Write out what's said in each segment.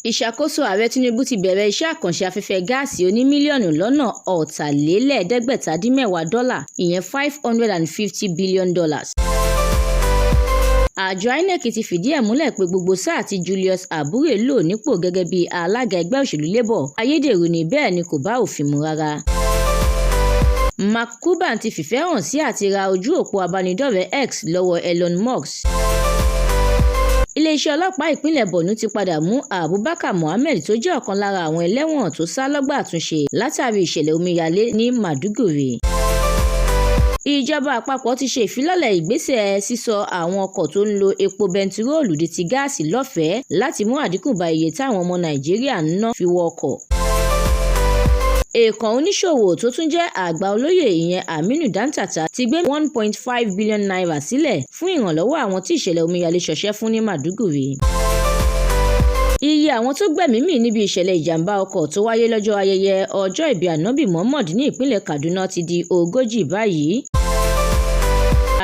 Ìṣàkóso Ààrẹ Tinubu ti bẹ̀rẹ̀ iṣẹ́ àkànṣe afẹ́fẹ́ gáàsì oní mílíọ̀nù lọ́nà 750 dọ́là, ìyẹn $550 billion. Àjọ INEC ti fìdí ẹ̀ múlẹ̀ pé gbogbo sáà tí Julius Abure lò nípò gẹ́gẹ́ bí alága ẹgbẹ́ òṣèlú Labour, ayédèrú ni, bẹ́ẹ̀ ni kò bá òfin mu rárá. Mark Cuban ti fìfẹ́ hàn sí àti ra ojú òpó abánidọ́rẹ̀ẹ́ X lọ́wọ́ Elon Musk. Iléeṣẹ́ ọlọ́pàá ìpínlẹ̀ Borno ti padà mú Abubakar Mohammed tó jẹ́ ọ̀kan lára àwọn ẹlẹ́wọ̀n tó sá lọ́gbà àtúnṣe látàrí ìṣẹ̀lẹ̀ omíyalé ní Maiduguri. Ìjọba àpapọ̀ ti ṣe ìfilọ́lẹ̀ ìgbésẹ̀ sísọ àwọn ọkọ̀ tó ń lo epo bẹntiróòlù di ti gáàsì lọ́fẹ̀ẹ́ láti mú àdínkù bá iye táwọn ọmọ Nàìjíríà ń ná fi wọ ọkọ̀. Èèkàn oníṣòwò tó tún jẹ́ àgbà olóyè, ìyẹn Aminu Dantata, ti gbé ₦1.5 billion sílẹ̀ fún ìrànlọ́wọ́ àwọn tí ìṣẹ̀lẹ̀ omíyalé ṣọṣẹ́ fún ní Maiduguri. Iye àwọn tó gbẹ́mìí mì níbi ìṣẹ̀lẹ̀ ìjàm̀bá ọkọ̀ tó wáyé lọ́jọ́ ayẹyẹ ọjọ́ ìbí Ànábì Muhammad ní ìpínlẹ̀ Kaduna ti di 40 báyìí.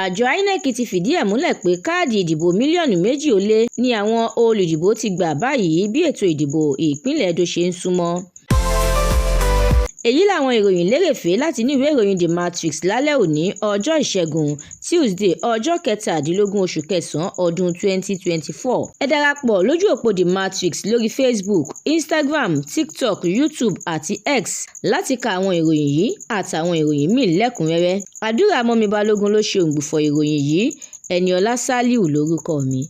Àjọ INEC ti fìdí ẹ̀ múlẹ̀ pé káàdì ìdìbò mílíọ̀nù 2.5 ni àwọn olùdìbò ti gbà báyìí bí ètò ìdìbò ìpínlẹ̀ Edo ṣe ń súnmọ́. Èyí làwọn ìròyìn lérèfé láti inú ìwé ìròyìn The Matrix lálẹ́ òní, ọjọ́ Ìṣẹ́gun Tuesday, ọjọ́ 17 oṣù kẹsàn-án ọdún 2024. Ẹ darapọ̀ lójú òpó The Matrix lórí Facebook, Instagram, TikTok, YouTube àti X láti ka àwọn ìròyìn yìí àtàwọn ìròyìn míì lẹ́kùn-ún-rẹ́rẹ́. Àdúrà Mọ́mi Balógun ló ṣe òǹgbùfọ̀ ìròyìn yìí. Ẹniọlá Sálíù lórúkọ mi.